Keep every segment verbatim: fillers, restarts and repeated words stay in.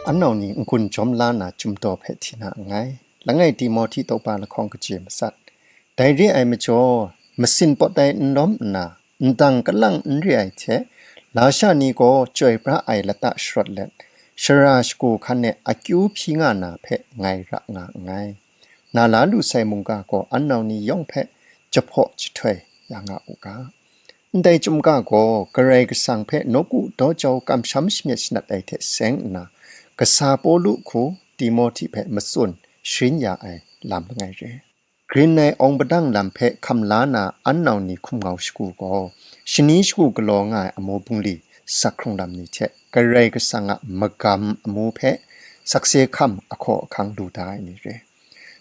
an nau ni n-gun jawm la na chyum daw hpe hti na nngai. Langai Timohti tawkpa lahkawng kaji matsat. Dai re ai majaw, masin pawt ai n lawm nna, ndang kalang n re ai hte, lasha ni gaw chyoi pra ai lata sharawt let, shara shagu hkan e akyu hpyi nga na hpe ngai ra nga nngai. Na la lu sai mungga gaw an nau ni yawng hpe jahpaw jahtoi ya nga u ga. Ndai chyum ga gaw Karai Kasang hpe nawku daw jau kamsham shamyet shanat ai hte seng nna, kasa Pawlu hku Timohti hpe matsun sharin ya ai lam langai re. Grin ai awng padang lam hpe hkam la na an nau ni hkum ngau shagu gaw, shani shagu galaw nga ai amu bungli sak hkrung lam ni hte Karai Kasang a magam amu hpe sakse hkam ahkaw ahkang lu da ai ni re.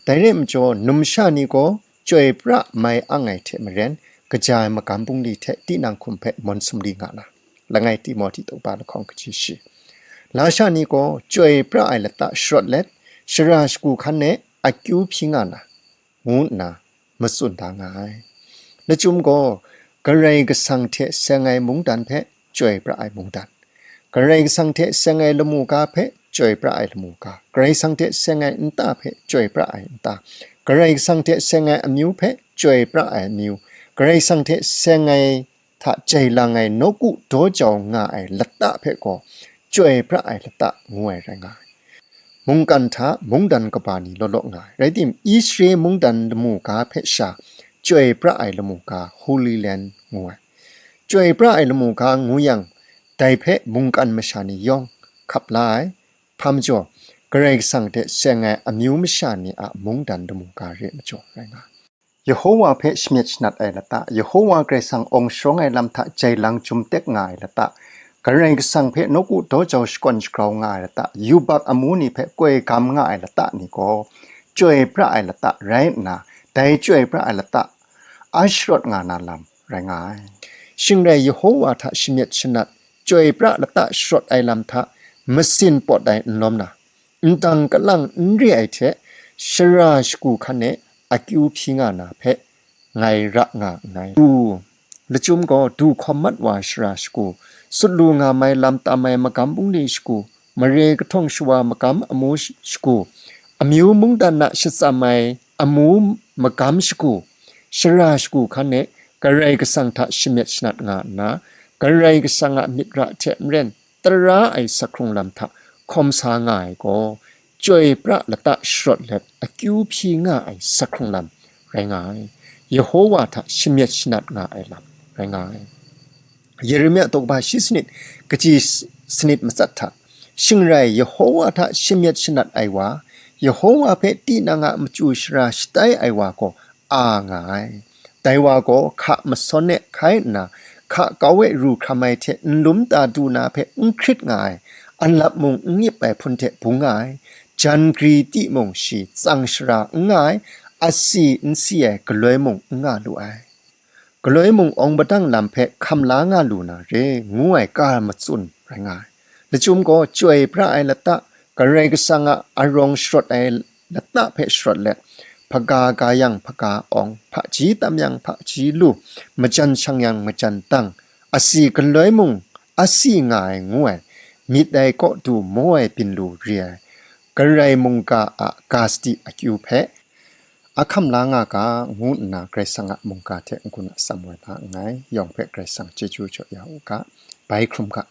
Dai rai majaw, numsha ni gaw chyoi pra mai ang ai hte maren, kaja ai magam bungli hte tinang hkum hpe mawn sumri nga na. Langai Timohti tawkpa lahkawng kaji shi. Lasha ni gaw chyoi pra ai lata sharawt let, shara shagu hkan e akyu hpyi nga na, ngu nna matsun da nga ai. Lachyum gaw, Karai Kasang hte seng ai mungdan hpe chyoi pra ai mungdan, Karai Kasang hte seng ai lamu ga hpe chyoi pra ai lamu ga, Karai Kasang hte seng ai nta hpe chyoi pra ai nta, Karai Kasang hte seng ai amyu hpe chyoi pra ai amyu, Karai Kasang hte seng ai hta jai lang ai nawku daw jau nga ai lata hpe gaw chyoi pra ai lata ngu ai rai nga ai. Mungkan hta mungdan kaba ni law law nga ai. Rai tim, Israel mungdan lamu ga hpe sha chyoi pra ai lamu ga Holy Land ngu ai. Chyoi pra ai lamu ga ngu yang, dai hpe mungkan masha ni yawng hkap la ai. Hpa majaw, Karai Kasang hte seng ai amyu masha ni a mungdan lamu ga re majaw rai nga ai. Yehowa hpe shamyet shanat ai lata, Yehowa Karai Kasang awng sharawng ai lam hta jai lang jum tek nga ai lata, Karai Kasang hpe nawku daw jau shakawn shagrau nga ai lata, yubak amu ni hpe koi gam nga ai lata ni gaw, chyoi pra ai lata rai nna, dai chyoi pra ai lata a sharawt nga na lam rai nga ai. Shing rai, Yehowa hta shamyet shanat, chyoi pra lata sharawt ai lam hta masin pawt ai n lawm na, ndang kalang n re ai hte, shara shagu hkan e akyu hpyi nga na hpe ngai ra nga nngai. Du, lachyum gaw du hkawm mat wa ai shara shagu, sut lu nga mai lam tam ai magam bungli shagu, mare kahtawng shawa magam amu sh-, shagu, amyu mungdan a shatsam ai amu magam shagu, shara shagu hkan e Karai Kasang hta shamyet shanat nga nna, Karai Kasang a myit ra hte maren tara ai sak hkrung lam hta hkawm sa nga ai gaw, chyoi pra lata sharawt let akyu hpyi nga ai sak hkrung lam rai nga ai. Yehowa hta shamyet shanat nga ai lam rai nga ai. Yeremia tawkpa shi sanit, kaji s-, sanit matsat hta, shing rai, Yehowa hta shamyet shanat ai wa, Yehowa hpe tinang a machyu shara shatai ai wa gaw a nga ai. Dai wa gaw hka masawn e hkai nna, hka kau e ru hkram ai hte nlum ta du na hpe n hkrit nga ai, anlap mung n nip ai hpun hte bung nga ai, jan gri timung shi tsang shara n nga ai, asi n si ai galoi mung n nga lu ai. Galoi mung awng padang lam hpe hkam la nga lu na re, ngu ai ga matsun rai nga ai. Lachyum gaw, chyoi pra ai lata, Karai Kasang a arawng sharawt ai lata hpe sharawt let, hpaga ga yang hpaga awng, hpaji tam yang hpaji lu, majan shang yang majan dang, asi galoi mung asi nga ai ngu ai, myit ai kaw du maw ai byin lu re ai, Karai mungga a ga sadi akyu hpe, a hkam la nga ga, ngu nna Karai Kasang a mungga hte n-gun atsam woi la nngai. Yawng hpe Karai Kasang chyeju jaw ya u ga. Bai hkrum ga.